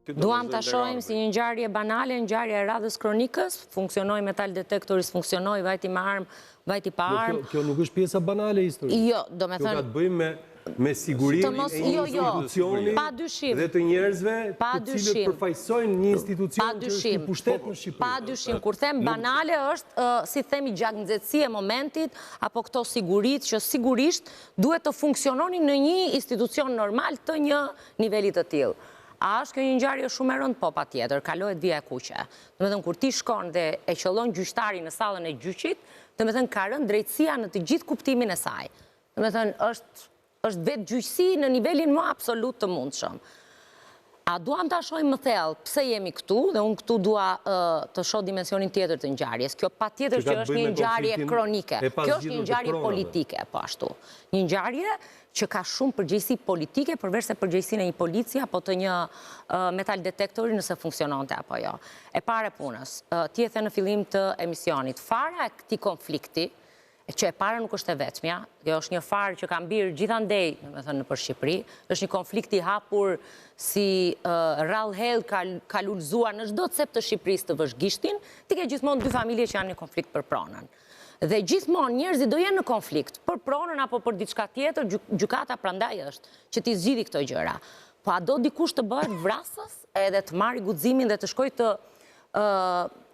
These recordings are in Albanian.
Duam ta shohim si një ngjarje banale, ngjarje e radhës kronikës, funksionoi metal detektori, s'funksionoi, vajti me armë, vajti pa armë. Kjo nuk është pjesa banale e historisë. Jo, domethënë... Kjo ka të bëjë me me sigurinë e një jo, jo, institucioni dhe të njerëzve të cilët përfaqësojnë një institucion që është një pushtet në Shqipëri. Pa dyshim, kur them banale është, si themi, gjaknxehtësi e momentit, apo këto siguritë që sigurisht duhet të funksiononin në një institucion normal të një niveli të tillë. A është kjo një ngjarje shumë e rëndë? Po, patjetër, kalohet vija e kuqe. Domethënë, kur ti shkon dhe e qëllon gjyqtarin në sallën e gjyqit, domethënë, ka rënë drejtësia në të gjithë kuptimin e saj. Domethënë, është, është vetëgjyqësi në nivelin më absolut të mundshëm. A duam ta shohim më thellë pse jemi këtu dhe unë këtu dua të shoh dimensionin tjetër të ngjarjes. Kjo patjetër që është një ngjarje kronike. Kjo është një ngjarje politike, po ashtu. Një ngjarje që ka shumë përgjegjësi politike përveç se përgjegjësinë e një polici apo të një metal detektori nëse funksiononte apo jo. E para e punës, ti e the në fillim të emisionit, fara e këtij konflikti që e para nuk është e vetmja, kjo është një farë që ka mbirë gjithandej, domethënë nëpër Shqipëri, është një konflikt i hapur si rrallëherë ka, ka lulëzuar në çdo cep të Shqipërisë të vësh gishtin, ti ke gjithmonë dy familje që janë në konflikt për pronën. Dhe gjithmonë njerëzit do jenë në konflikt për pronën apo për diçka tjetër, gjykata prandaj është që t'i zgjidhi këto gjëra. Po a do dikush të bëhet vrasës edhe të marrë guximin dhe të shkojë të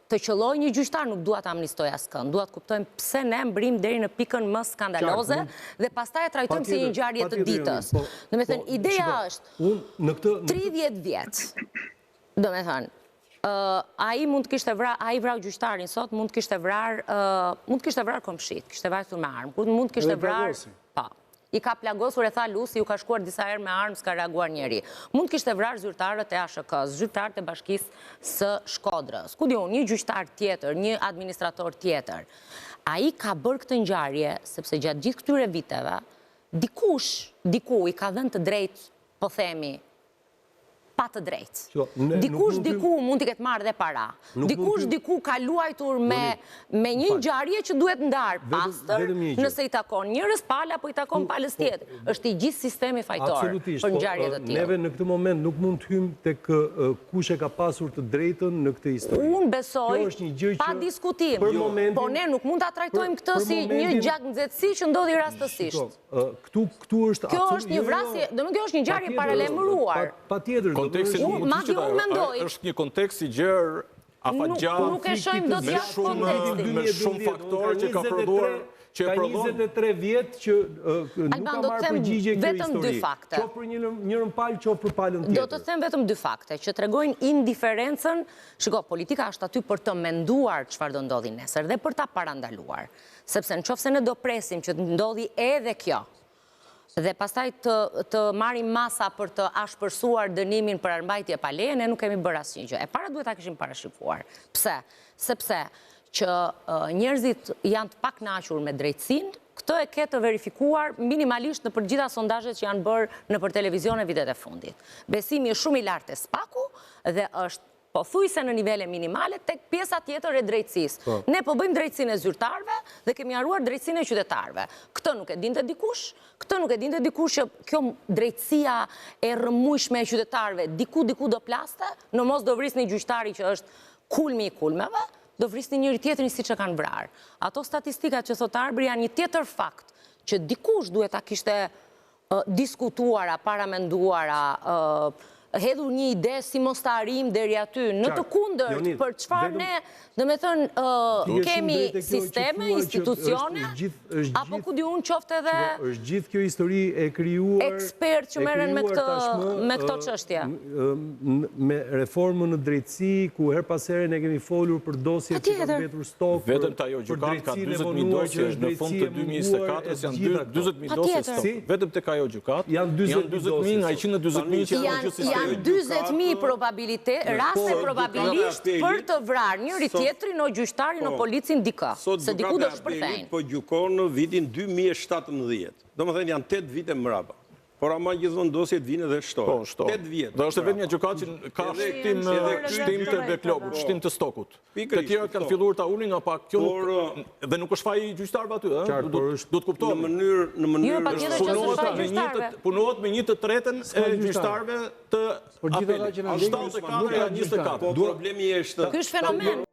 të qëllojë një gjyqtar, nuk dua të amnistoj askënd, dua të kuptojmë pse ne mbërrijmë deri në pikën më skandaloze dhe pastaj e trajtojmë si një ngjarje të ditës. Po, Domethënë, po, ideja është, 30 vjet, domethënë, ai mund të kishte vra, ai vrau gjyqtarin sot, mund të kishte vrarë, mund të kishte vrarë komshit, kishte vajtur me armë, mund të kishte vrarë, po, I ka plagosur e tha Lusi, ju ka shkuar disa herë me armë, s'ka reaguar njeri. Mund të kishte vrarë zyrtarët e ASHK-së, zyrtarët e Bashkisë së Shkodrës. Ku di unë, një gjyqtar tjetër, një administrator tjetër. Ai ka bërë këtë ngjarje, sepse gjatë gjithë këtyre viteve, dikush, diku i ka dhënë të drejtë, po themi, pa të drejtë. Dikush diku mund t'i ketë marrë dhe para. Dikush diku ka luajtur me me një ngjarje që duhet ndarë pastër, nëse i takon njërës palë apo i takon palës po, tjetër. Është i gjithë sistemi fajtor për po, ngjarje të tilla. Neve në këtë moment nuk mund të hyjmë tek kush e ka pasur të drejtën në këtë histori. Unë besoj, pa diskutim, po ne nuk mund ta trajtojmë këtë si një gjaknxehtësi që ndodhi rastësisht. Këtu këtu është Kjo është një jo, jo, vrasje, domethënë kjo është një ngjarje e paralajmëruar. Patjetër, konteksti nuk mund të mendoj. Është një kontekst i gjerë afatgjatë. Nuk e shohim dot jashtë kontekstit. Me shumë faktorë që ka prodhuar që e prodhon. Ka 23 vjet që nuk ka marrë përgjigje kjo histori. Qoftë për njërën palë, qoftë për palën tjetër. Do të them vetëm dy fakte që tregojnë indiferencën. Shiko, politika është aty për të menduar çfarë do ndodhi nesër dhe për ta parandaluar. Sepse në qoftë se ne do presim që të ndodhi edhe kjo, dhe pastaj të, të marrim masa për të ashpërsuar dënimin për armbajtje pa leje, ne nuk kemi bërë asnjë gjë. E para duhet ta kishim parashikuar. Pse? Sepse që njerëzit janë të pakënaqur me drejtësinë, këtë e ke të verifikuar minimalisht nëpër të gjitha sondazhet që janë bërë nëpër televizione vitet e fundit. Besimi është shumë i lartë te SPAK-u dhe është Pothuajse në nivele minimale tek pjesa tjetër e drejtësisë. Po. Ne po bëjmë drejtësinë e zyrtarëve dhe kemi harruar drejtësinë e qytetarëve. Këtë nuk e dinte dikush, këtë nuk e dinte dikush që kjo drejtësia e rrëmujshme e qytetarëve diku diku do plaste, në mos do vrisni gjyqtarin që është kulmi i kulmeve, do vrisni njëri-tjetrin siç e kanë vrarë. Ato statistikat që thotë Arbri janë një tjetër fakt që dikush duhet ta kishte diskutuara, paramenduara, hedhur një ide si mos të arrijmë deri aty. Në të kundërt, për çfarë ne, domethënë, kemi sisteme, institucione, apo ku di unë qoftë edhe është gjithë kjo histori e krijuar ekspertë që merren me këtë me këto çështje. Me reformën në drejtësi, ku herë pas here ne kemi folur për dosjet që kanë mbetur stok, Vetëm te ajo gjykatë ka 40.000 dosje në fund të 2024-s janë 40.000 dosje stok. Vetëm tek ajo gjykatë janë 40.000 nga 140.000 që janë në gjithë sistemin. Janë 40.000 probabilite, raste probabilisht për të vrarë njëri tjetrin o gjyqtarin o po. policin dikë, se diku do shpërthejnë. Po gjykon në vitin 2017. Domethënë janë 8 vite mbrapa. Por ama gjithmonë dosjet vijnë dhe shtohen. Po, shtohen. 8 vjet. Dhe është e vetmja gjykatë që ka shtim shtim të backlogut, po. shtim të stokut. Të tjerat kanë filluar ta ulin nga pak, kjo nuk dhe nuk është faji i gjyqtarëve aty, ëh. Do të kuptohet. Në mënyrë në mënyrë jo, patjetër që s'është faji i gjyqtarëve. Punohet me një të tretën e gjyqtarëve të apelit. 74 nga 24. Po problemi është Ky është fenomen.